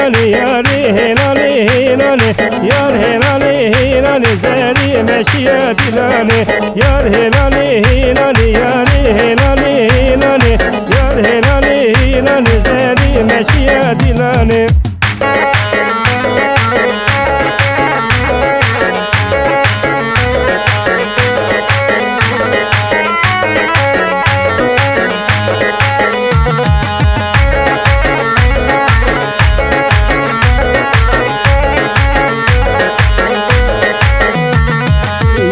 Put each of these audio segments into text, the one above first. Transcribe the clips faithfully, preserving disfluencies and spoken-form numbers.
Yarê hêlalê hêlalê, yar hêlalê hêlalê, zerî meşiya dîlanê. Yar hêlalê hêlalê, yarê hêlalê hêlalê, yar hêlalê hêlalê, zerî meşiya dîlanê.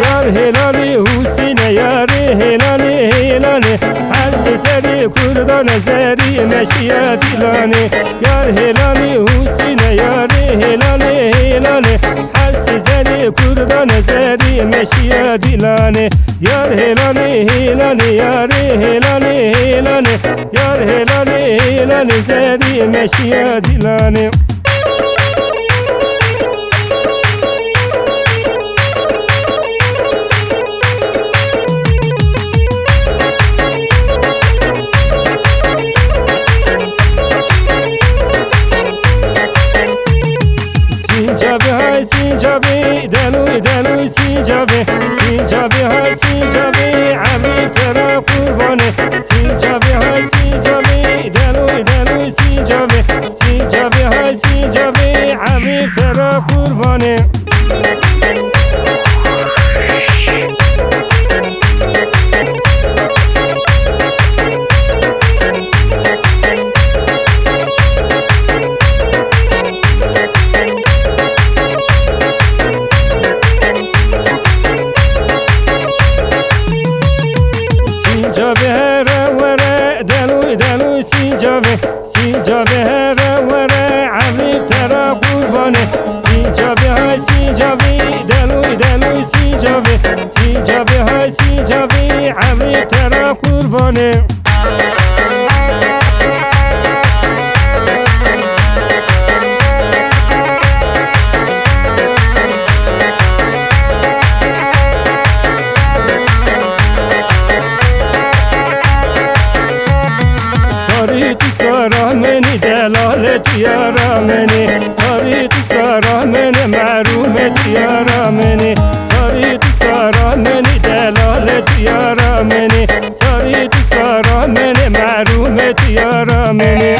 Yar hêlalê Husîne, yarê hêlalê hêlalê, her sê serê Kurdan e, zerî meşiya dîlanê. Yar hêlalê Husîne, yarê hêlalê hêlalê, her sê serê Kurdan e, zerî meşiya dîlanê. Yar hêlalê hêlalê, yarê hêlalê hêlalê, yar hêlalê hêlalê, zerî meşiya dîlanê. Sincabê hay Sincabê, deloy deloy Sincabê. Sincabê hay Sincabê, emrê te ra qurbanê. Sincabê hay Sincabê, deloy deloy Sincabê. Sincabê hay Sincabê, emrê te ra qurbanê. Sincabê here were, deloy deloy Sincabê. Sincabê here were, emrê te ra qurbanê. Sincabê hay Sincabê, deloy deloy Sincabê. Sincabê hay Sincabê, emrê te ra qurbanê. Sarî tu sara min î, delalê tu yara min î. Sarî tu sara min î, mehrûmê tu yara min î. Sarî tu sara min î, delalê tu yara min î. Sarî tu sara min î, mehrûmê tu yara min î.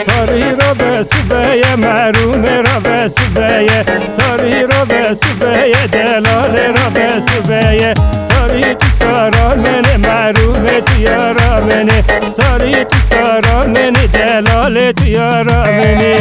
Sarî rabe sibê ye, mehrûmê rabe sibê ye. Sarî rabe sibê ye, delalê rabe sibê ye. Sarî tu sara min î, mehrûmê tu yara min î. Sarî tu sara min î, delalê tu yara min î.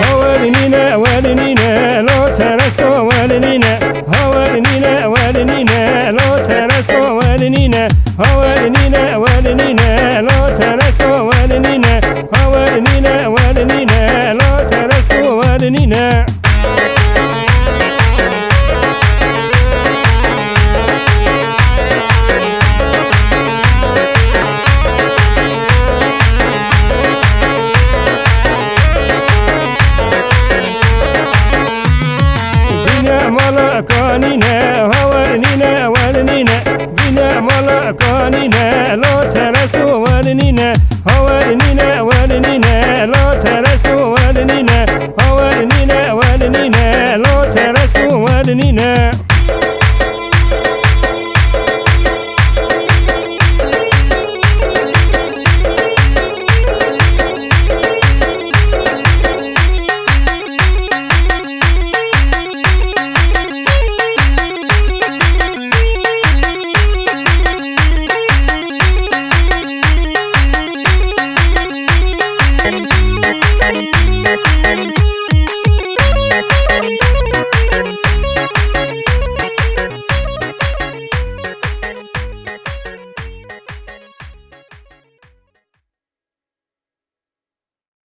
Ha werinîne, werinîne, lo tereso werinîne. Ha werinîne, werinîne, lo tereso werinîne. Ha werinîne, werinîne, lo tereso werinîne. Ha werinîne, werinîne, lo tereso werinîne. Bîne mala kanîne, ha wernîne, wernîne. Bîne mala kanîne, lo tereso wernîne. Ha wernîne, wernîne, lo tereso wernîne. Ha wernîne, wernîne, lo tereso wernîne.